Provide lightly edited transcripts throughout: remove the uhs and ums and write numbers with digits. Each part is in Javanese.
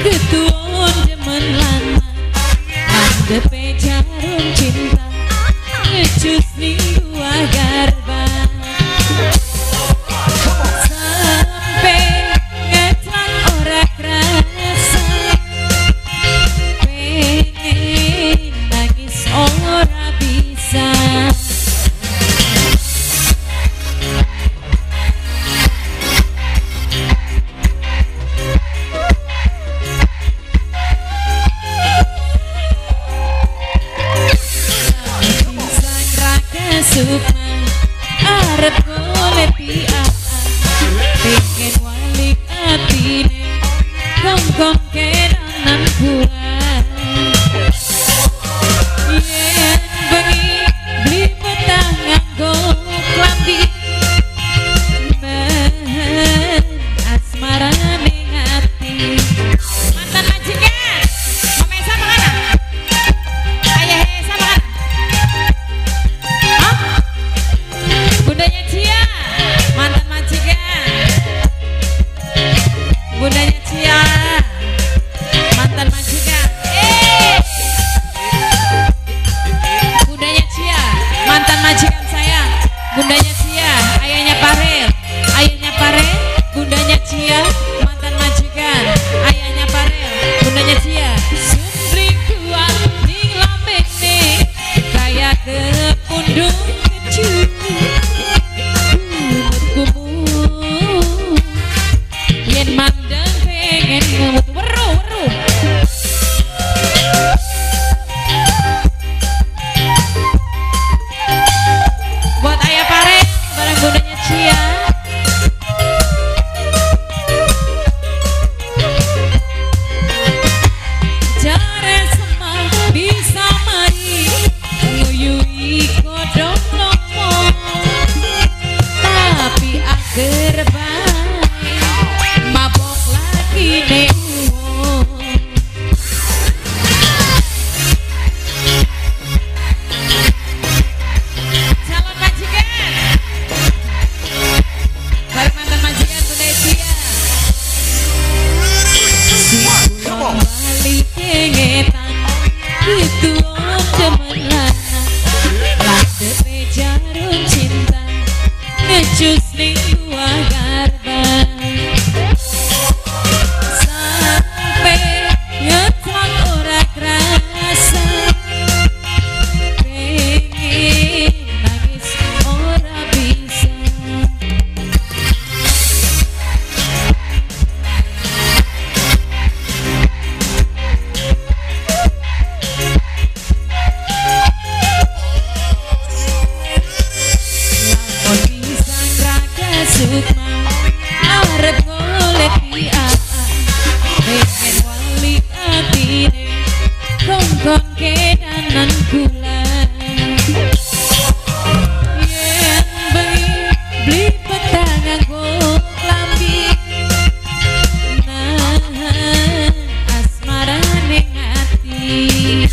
Ketuon demen lanang mandhepe jarum cinta ngecus ning gua garba. Sampai ngetrak ora kerasa, pengen nangis ora bisa. Sukma arep golek aa, pengen walik atine kongkong kedanan kula. Yen bengi beli betah nganggo klambi, men asmarane ati. Mantan majikan Mama Esa mana? Ayah Esa mana? Bundanya Cia, mantan majikan. Bundanya Cia, mantan majikan. Bundanya Cia, mantan majikan saya. Bundanya Cia, ayahnya Parel, ayahnya Parel, bundanya Cia, mantan majikan, ayahnya Parel, bundanya Cia. Sundri kuat ning lambene kaya kepundung kecu. Yen mandang pengen ngemut weru weru. Buat ayah Pare bareng bundanya Cia. Jare semar bisa mari nguyui kodong lomo, tapi akhir bae mabok lagi nek uwong. Calon majikan bareng mantan majikan bunda Cia. Si kulon balik ngetan ketuon demen lanang landepe jarum cinta ngecus ning gua garba. Sampai ngetrok ora kerasa, pengen nangis ora bisa. Lakon pisang raga sukma arep golek aa, pengen walik atine kongkon kedanan kula. Yen bengi beli petang nganggo klambi, nahan asmarane ati.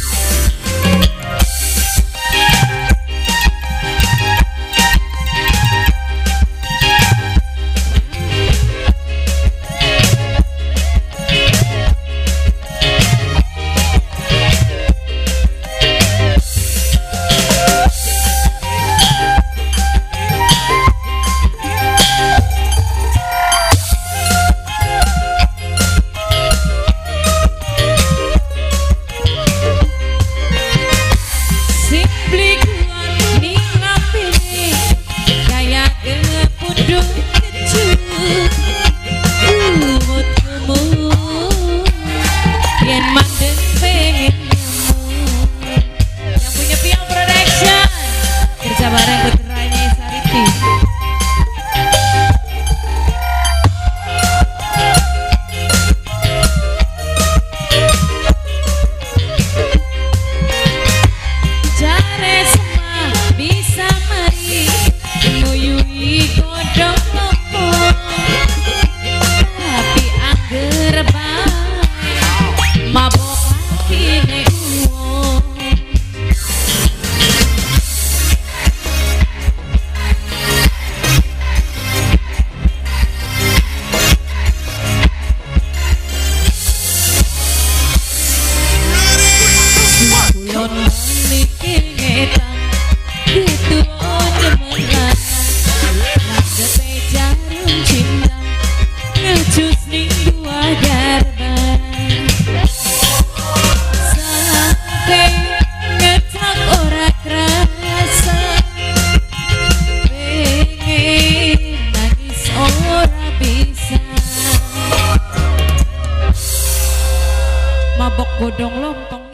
Godong lontong.